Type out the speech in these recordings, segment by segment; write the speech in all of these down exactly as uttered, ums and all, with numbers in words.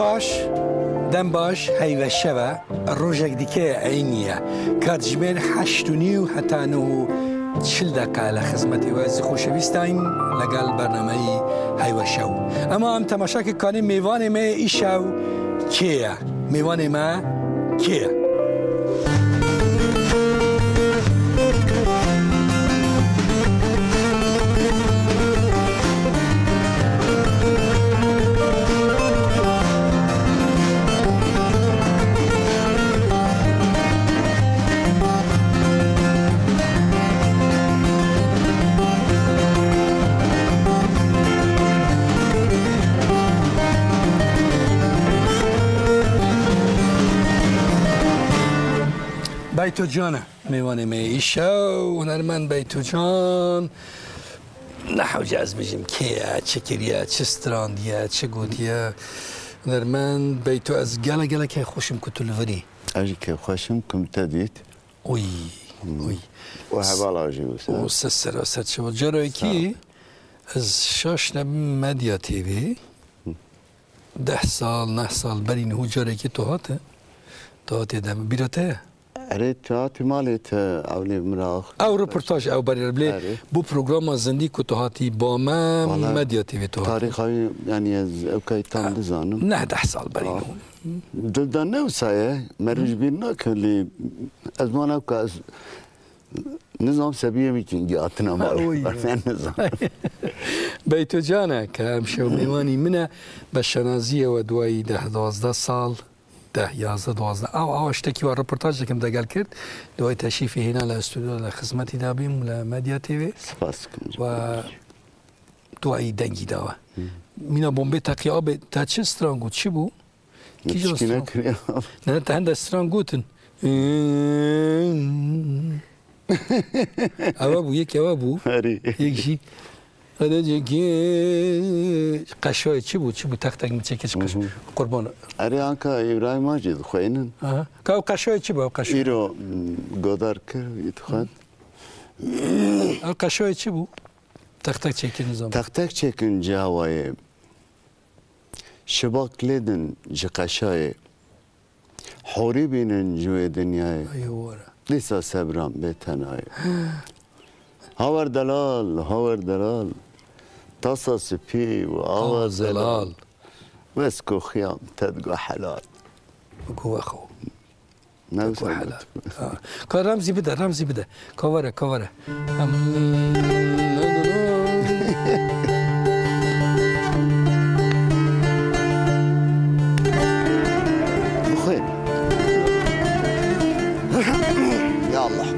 Baş, dem baş, heyve şev e, rojek dike eynî ye. Katjimêr heşt û nîv heta neh û çil deqa li xizmetê we ez xweşewîstayîm legel bernameyî heyve şew. Ema em temaşa ke kanê mêvanê me yê îşew kê ye? Mêvanê me kê ye? Beyto Can e mêvanê me yê îşew, hunermend Beyto Can. Ne hewce ez bijim kê ye, çi kiriye, çi strandiye, çi gotiye. Hunermend Beyto, ez gelek gelek kêfxweş im ku tu li vir î. Ez jî kêfxweş im ku min te dît. Oy, oy. Û hevala jî wisa. Û se sera ser çava. Sağ ol. Carekî ez şaş nebim Medya T V. Deh sal, neh sal berî niho carekî tu hate. Tu hatiye dem. Bîra te ye? Erê, tu hatî malê te, ewlê min re ax- Ew reportaj, ew berê bilê. Erê. Bu programa zindî ku tu hatî ba me, Valla Medya T V tu hatî. Tarîxa wî, yanî ez ew kay tam Ha, nizanim. Neh deh sal berî Ah. niho. Dildan ne wisa ye, merî ji bîr nake lê ez wana ku ez nizam sebiyê wî kîngî hatina Ha, mal. oy. Ben nizam. Beyto Can e ke emşew mêvanî min e, be şenaziyê we duayî deh, duwazdeh sal, deh, yazdeh, duwazdeh. Aw, aw, ştekî wa reportajek em degel kir. Duayî teşrîfê hêna le stûdyo le xizmetî de bîm le Medya T V. Spas dikim. Ve duayî dengî da we. Hı. Mîna bombê teqî abê te çi stran got, çi bû? Kîjan Çikî stran? Nekiriya. Ne, te hende stran gotin. Ewe bû, yek ewe bû. Herî. Yek jî. Hede cekî qeşayê çi bû? Çi bû? Tex tex min çekir ji qeş-, Hı hı. qurban. Erê anka Îbrahîma jî dixweynin. Aha. Ka ew qeşayê çi bû? Ew qeşayê. Îro, m, godar kir, îtixwend. Ew qeşayê çi bû? Tex tex çekir nizam. Tex tex çekin cihawayê. Şibak lêdin ji qeşayê. Horî bînin ji wê dinyayê. Ay were. Dîsa sebran bê tenayê. Hawer delal, hawer delal. Tasa spî û awa Awa zelal. zelal. Wes ku xiyam te digo helal. Ku wexo. Ne Ku wisa helal. got. Ha. Ka remzî bide, remzî bide. Ka were, ka were. Em, Bixwîn. Ya Allah.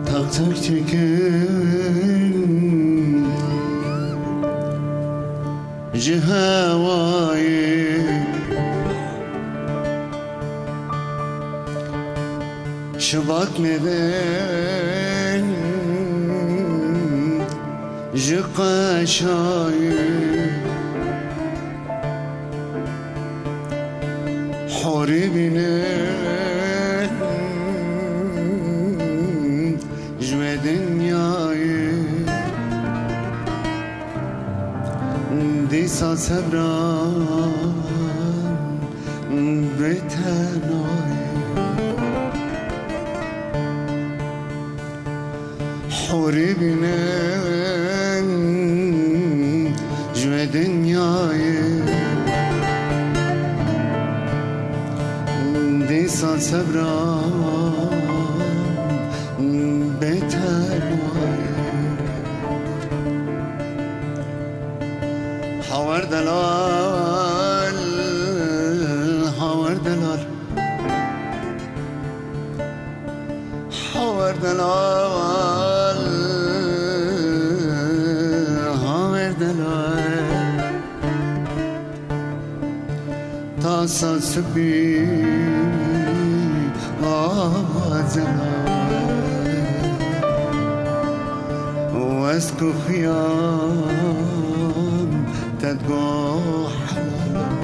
Teq teq çekin ji hewayê. Şibak lêdin ji qeşayê. Horî bînin ji wê dinyayê. Dîsa sebran bê tenayê. Horî bînin ji wê dinyayê. Dîsa sebran bê tenayê. Hawer delal, hawer delal. Hawer delal, hawer delal. Tasa sipî ava zelal, wes ku xiyam te digo helal.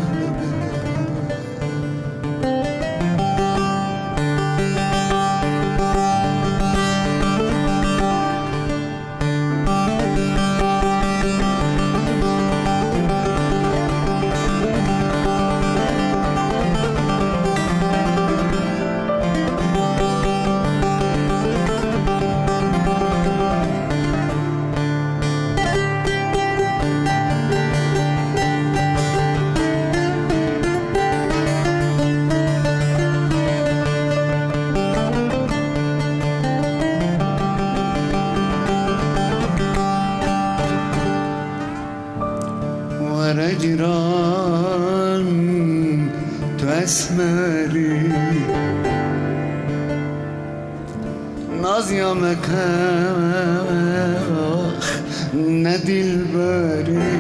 Were cîran, tu esmerî. Naziya me ke ne dilberî.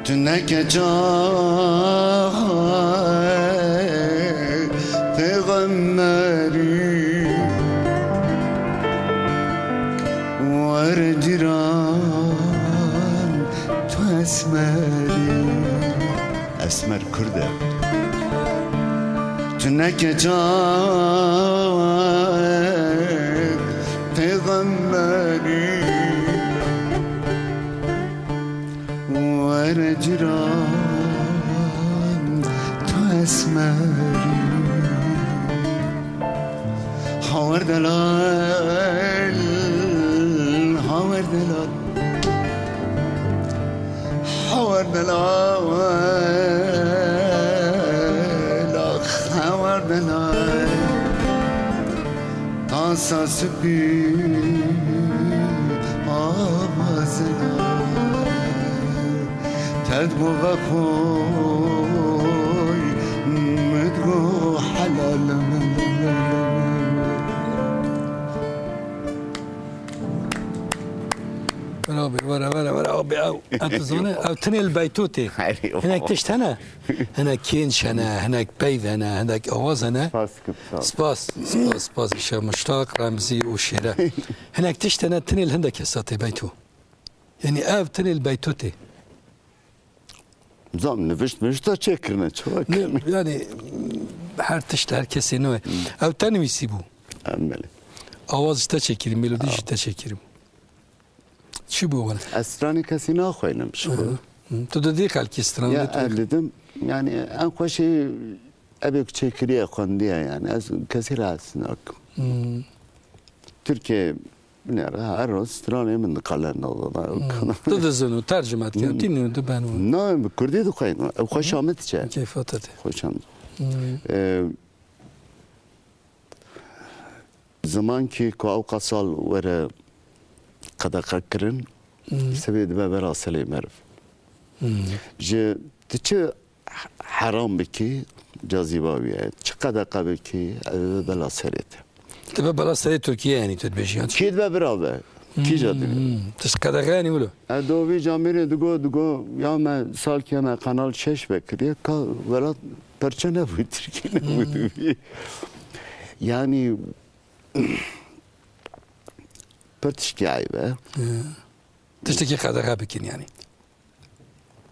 Tu ne keça pêxemberî. Were cîran, tu esmerî. Esmer Kurd e. Tu ne keça pêxemberî. Were cîran, tu esmerî. Hawer delal, hawer delal. Hawer delal, hawer delal. Tasa sipî ava zelal. Te digo vexoy, min digo helal. Were abi, were, were, were abi, ew, ew tu zane, ew tinê li beytû tê. Hinek tişt hene. Hinek kênc hene, hinek peyv hene, hinek awaz hene. Spas dikim, sağ ol. Spas, spas, spas. Îşe Muştaq, Remzî û Şêre. Hinek tişt hene, tinê li hindek kesa tê beytû. Yanî ev tinê li beytû tê. Zam nivişt, nivişta çêkirine, çawa Ne, kirine? Yani her tişt, her kesê nû ye. Ew te nivîsî bû. Em belê. Awaz ji te çêkirî, melodî ji te çêkirî. Çi bû wan? Ez stranê kesî naxweynim ji xwe. Hı hı. Hı. Tu didî xelkî stran Ya, didî. Ez didim, yani en xweşî evê ku çêkiriye xwendiye yani. Ez kesî rahatsız nakim. Hı. Tirkiye binêre her roz stranê min diqelen oda. Hı. Tu dizin û tercüme dikin, Hmm. tînin û diben û. Na, bi kurdî dixweynim. Ew xweşa min diçe. Keyfa te tê. Xweşa min. Hı. Ee, Zimankî ku ewqas sal were qedexe kirin, Hmm. sebê dibe bela serê meriv. Hmm. Ji tu çi heram bikî, cazîba wî ye. Çi qedexe bikî, ew ê bela serê te. Dibe bela serê Tirkiye, yanî tu dibêjî, yan çi? Kê dibe bira be? Kîja dibe? Hmm. Tişt qedexe, yanî wilo? E, dovî camêrê digo, digo, ya me salkê me Kanal şeş vekiriye, ka welat perçe nebû, Tirkî nebû Hmm. dibî. Yani, pir tiştî eyb e. Hı. Tiştekî qedexe bikin yani.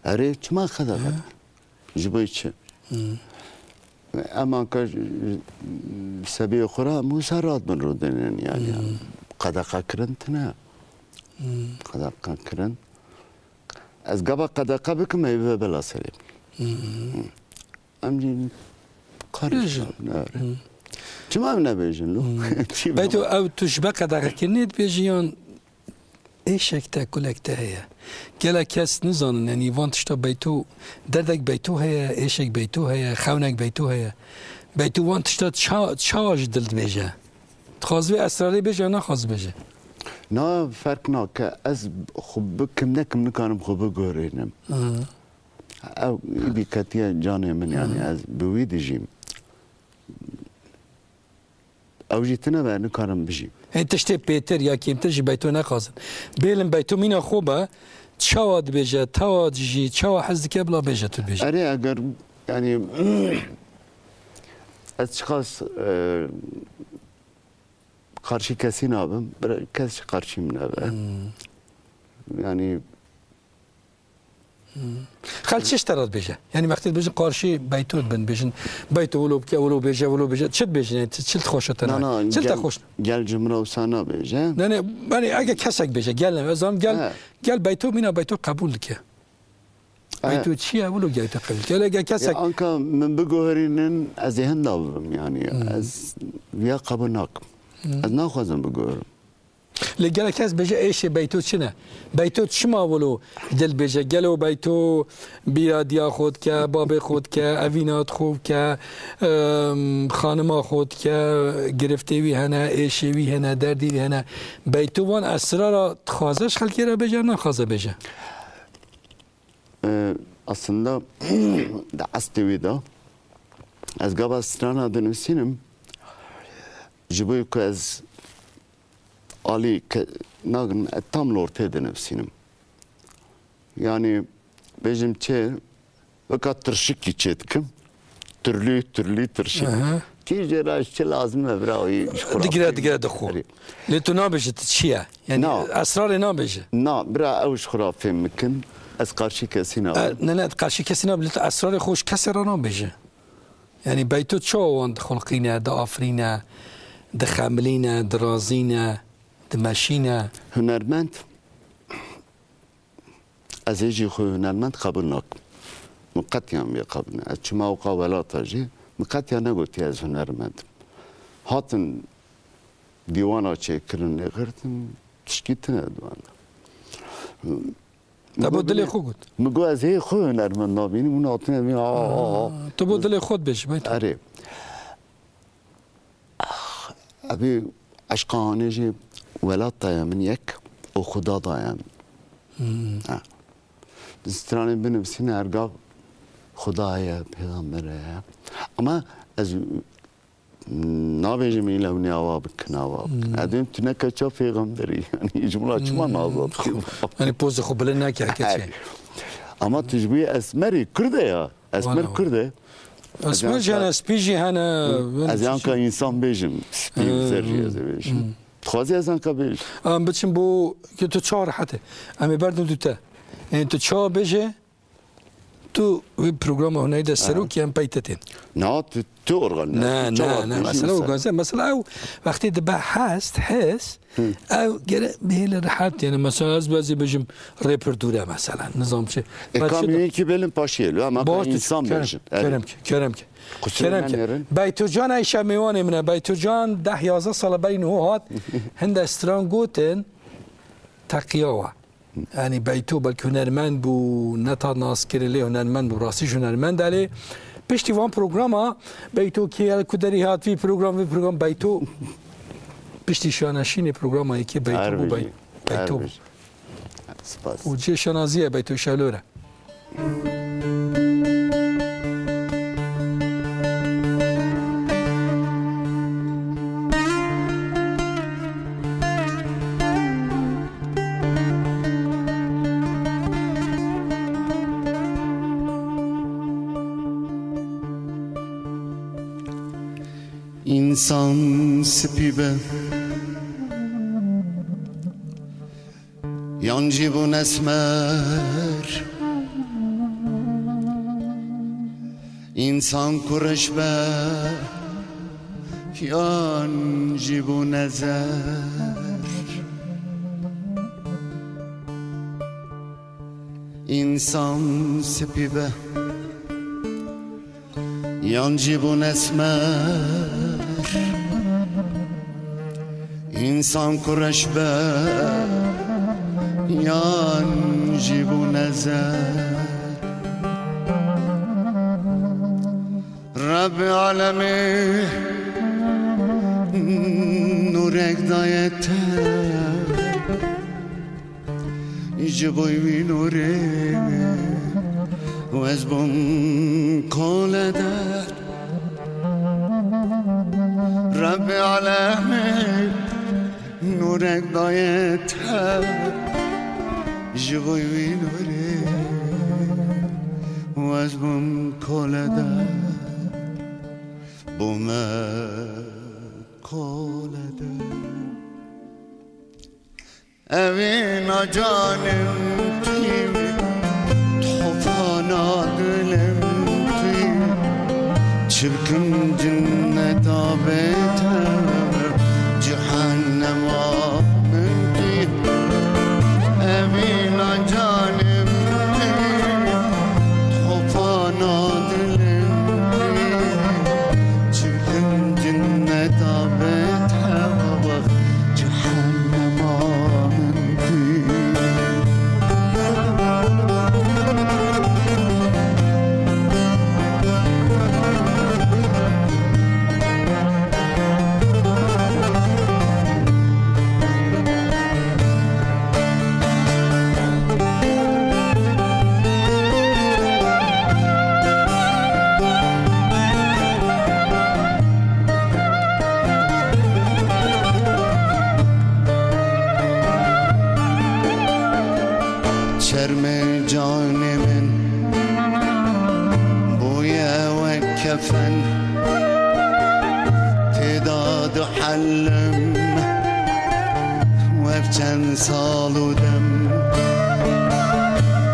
Erê, çima qedexe? Hı. Ji bo çi? Hı. Em anka ji, ji sebiyê xwe re hemû ser hat bin rûdinin yani. Hı. Qedexe kirin tine. Hı. Qedexe kirin. Ez gava qedexe bikim, ê bibe bela serê. Hı. Hı. Em jî karişin. Bêjin. Hı. Çima em nebêjin, lo? Hı. Çi Beyto, bema? Ew tu ji be qedexekirinê dibêjî yan êşek te, kulek te heye? Gelek kes nizanin, yanî van tişta beyto, derdek beyto heye, êşek beyto heye, xewnek beyto heye. Beyto van tişta ça-, çawa ji dil dibêje? Dixwazi vê esrarê bêje ya naxwazi bêje? Na, ferq nake. Ez xwe bikim nekim, nikarim xwe bigorînim. Hı. Ew êdî ketiye canê min, yani Hı. ez bi wî dijîm. Ew jî tine be, nikarim bijîm. Hê tiştê pêtir ya kêmtir ji beyto nexwazin. Bêlim beyto mîna xwe be, çawa dibêje, tawa dijî, çawa hez dike, bila bêje, tu dibêje. Erê, eger, yani, ez çiqas, e, qarşî kesî nabim, bira-, kes jî qarşî min nebe. Hmm. Yani, Hmm. Xelk çi ji te re dibêje? Yani, wextê dibêjin qarşî Beyto dibin, dibêjin, "Beyto, wilo bike, wilo bêje, wilo bêje." Çi dibêjin? Yani, çi, çi li te xweş e tene? Na, na, Çi li te gel, xweş e? Gel ji min re wisa nabêje. Ne, ne, yani, eger kesek bêje, gel, ez zanim, gel, He. gel Beyto, mîna Beyto qebûl dike. He. Beyto çi ye? Wilo gel te qebûl dike. Hele eger kesek Ya, anka min biguherînin, ez ê hinda bibim, yani. Hmm. Ez viya qebûl nakim. Hmm. Ez naxwazim biguherim. Lê gelek kes bêje, êşê Beyto çi ne? Beyto çima wilo dil bêje? Gelo Beyto bîra diya xwe dike, babê xwe dike, evîna xwe dike, em, xanima xwe dike, giriftê wî hene, êşê wî hene, derdê wî hene. Beyto van esrara dixwaze ji xelkê re bêje, naxwaze bêje? E, aslında di estê wî de ez gava strana dinivîsînim, ji bo ku ez alî ke-, nagin, e, tam li ortê dinivîsînim. Yani, bêjim çi, weka tirşikî çê dikim. Tirlî, tirlî, tirşik. Aha. Kî jê re ji çi lazim e, bira, wî ji xwe re Digire, fêm digire dixwe. Erê. Lê tu nabêjî tu çi ye? Yani, Na. esrarê nabêjî. Na, bira, ew ji xwe re fêm bikin. Ez qarşî kesî nabim. E, ne, ne, qarşî kesî nabî, lê tu esrarê xwe ji kesê re nabêjî. Yani, Beyto çawa wan dixulqîne, diafirîne, dixemilîne, dirazîne, dimeşîne? Hunermend, ez ê jî xwe hunermend qebûl nakim. Min qetiyan vê qebûl ne. Ez çima ewqa welata jî, min qetiyan negotiye ez hunermend im. Hatin dîwana çêkirin, lêxirtin, tişkî tune di wan de. Te bo dilê xwe got. Min got, ez hê xwe hunermend nabînim, hûn hatine min, a, a, a. Aa, tu bo dilê xwe dibêjî, Beyto. Erê. Ev eşqa hanê jî welat daye min yek û Xuda daye min. Hmm. Ha. Di stranê binivîsîne her gav Xuda heye, pêxember heye. Ama ez nabêjim îla hûn ê awa bikin, awa bikin. Hmm. Ez dibêm tu ne keça pêxemberî. Yani ji min re çima Hmm. naza dixwe? Yani pozê xwe bilind neke, keçê. Ama tu ji bo esmerî Kurd e ya. Esmer Kurd e. Esmer jî hene, spî jî hene. Ez yanka însan bêjim. Spî û zer jî ez ê bêjim. Hmm. Dixwazî ez yanka bêjim. Em biçin bo, ki tu çawa rehet e. Em ê berdin tu te. Yani tu çawa bêje, tu wê programa hunerî de serokî em pey te tên. Na, tu, tu organîze. Ne, ne, ne, mesela organîze. Mesela ew wextê dibe hest, his, Hı. ew gere bihêle rehet, yani mesela ez bezî bêjim rê pir dûr e mesela. Nizam çi. E, Belki kam de- yekî bêlin paşiyê, ama Baş insan tut, kerem, bêjin. Evet. kerem ki, kerem ki. Kusura Kerem ki. nerin. Beytocan Eyşe mêwanê min e. Beytocan deh yazdeh sala berî niho hat. Hinde stran gotin teqiya wa. Yani Beyto belkî hunermend bû, ne ta naskirin lê hunermend bû, rastî jî hunermend e lê. Piştî van programa Beyto kê ye, ku derî hat, vî program, vî program, Beyto piştî şaneşînê programa yekê Beyto bû, Bey-, Beyto bû. Spas. Û cihê şanazî ye Beyto Şevlor e. Însan spî be, yan jî bûn esmer. Însan kureş be, yan jî bûn ezer. Însan spî be, yan jî bûn esmer. Însan kureş be, yan jî bûn ezer. Rebbê alemê nûrek daye te. Ji bo wî nûrê wez bûm kole der. Rebbê alemê nûrek daye te. Ji bo wî nûrê wez bûm kolede, bûme kolede. Evîna canim tu yî, tofana dilim tu yî. Çi bikim cinneta bê te, cehennema min tu yî. Evîna canim tu yî, tofana dilim tu yî. Çi bikim cinneta bê te, cehennema min tu yî. Çermê canê min bûye wek kefen, têda dihelim wek çend sal û dem.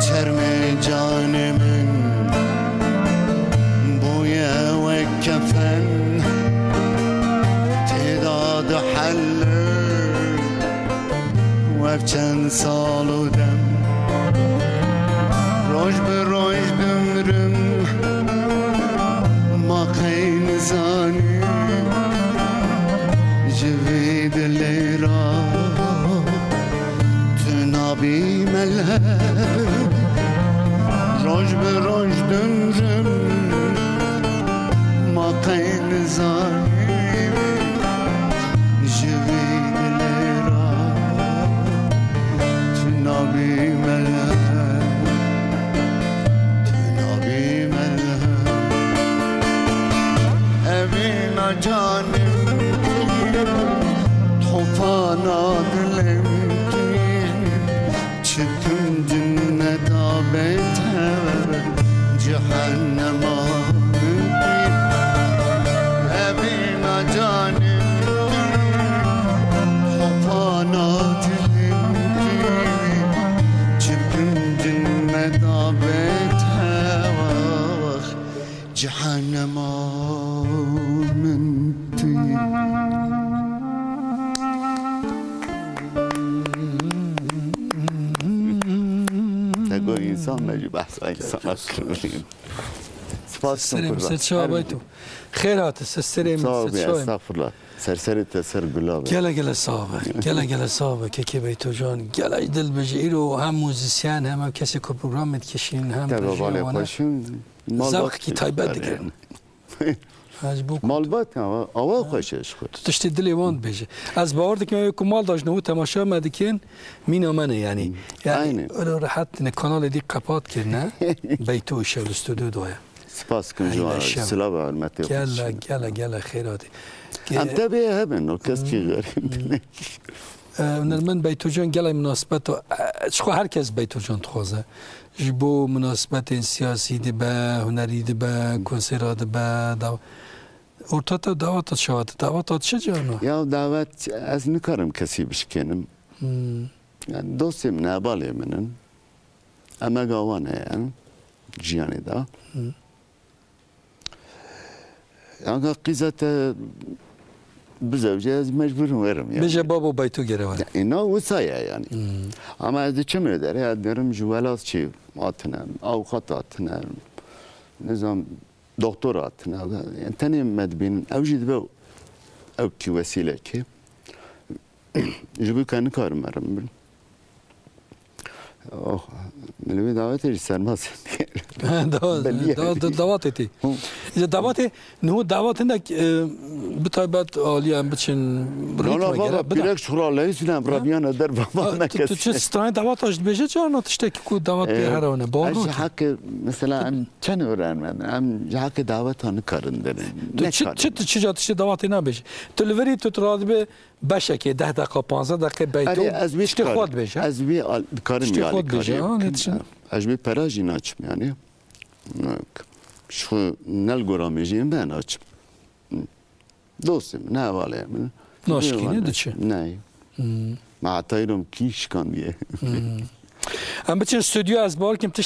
Çermê canê min bûye wek kefen, têda dihelim wek çend sal û dem. Roj bi roj dimrim, ma qey nizanî ji vî dilê re tu nabî mele. Roj bi roj dimrim, ma qey nizanî ji vî dilê re tu nabî mele, tu nabî mele. Evîna canim tu yî, tofana dilim tu yî. Çi bikim cinneta bê te, cehennema min tu yî. Evîna canim tu yî, tofana dilim tu yî. Çi bikim cinneta bê te, cehennema min tu yî. Te got însan me jî behsa însana kirî. Spas dikim. Serê min, kurban. Ser çawa Her bay tu? Xêr hate, ser serê min, Sağ ol, ser çawa? Estağfurullah. Ser serê te, ser gula be. Gele gele sax be. Gele gele sax be, kekê Beytocan. Gele ji dil bêje. Îro hem muzîsyen, hem ev kesê ku programê dikişîn, hem Te te jî babanê wane xweşin. Malbat zevqekî taybet dikirin. Ha, ji bo ku Malbat, awa, awa xweş e ji xwe. Tu tiştê dilê wan dibêje. Ez bawer dikim, ew ê ku mal dajine û temaşa me dikin, mîna me ne, yanî. Hmm. Yanî, Aynen. Öyle rehet ne, kanalê dî qepat kirine. Beyto îşev li stûdyo de ye. Spas dikim ji wan. Silav û hurmetê xwe. Gele, gele, gele, xêr hatî. Em tevî hebin, o kes kî xerîb Hmm. bine. E, hunermend Beytocan gelek minasebet, e, ji xwe her kes Beytocan dixwaze. Ji bo minasebetên siyasî dibe, hunerî dibe, konsera dibe, da-, orta te daweta çawa te? Daweta çi carna? Ya dawet, ez nikarim kesî bişkênim. Hmm. Yani dostê min, hevalê min in. Emega wan heye, jiyanê de. Hmm. Anka qîza te bizewce, ez mecbûr im werim yani. Bêje babo Beyto gere were. Ya, îna wisa ye yani. Hmm. Ama ez diçim ê derê, ez derim ji welat çi hatine, avukat hatine, nizam doktor hatine. Yani tenê me dibînin, ew jî dibe ew kî wesîlekê. Ji bo ke nikarim werim bin. Oh, li wê dawetê jî serma ser diye. Dawa-, Belî ye. dawa-, da-, dawatê tê. Hı. Îja dawatê, niho dawat hindek, e, bi taybet alî em biçin, No, no, ritme baba, gere, bida. Pîrek ji xwe re leyîs ne, em Ha? rebiyane derve Ha, me tu, tu kesî. çi stranê dawata ji dibêje carna tiştekî ku dawat pê Ee, here hene, bawer ez ji nake. Heqê, mesela, em çend öğrenmen, em ji heqê daweta nikarin derin. Tu Ne çi, karin? çi, tu çi ca tiştê dawatê nabêje. Tu li virî tu radibê beşekê deh deqa, panzdeh deqê beyto. Erê, ez wî tiştê xwe dibêje. Ez wî al-, dikarim. Tiştê xwe dibêje, ha, ne diçin? Ez wî pera jî naçim yani. Ji xwe ne li gora me jî me naçim. Dostê min, hevalê min. Naşkîne, diçe? Ne. Hmm. Me etayî rom kî şikandiye. Hmm. Em biçin stûdyo, ez bawer kim tu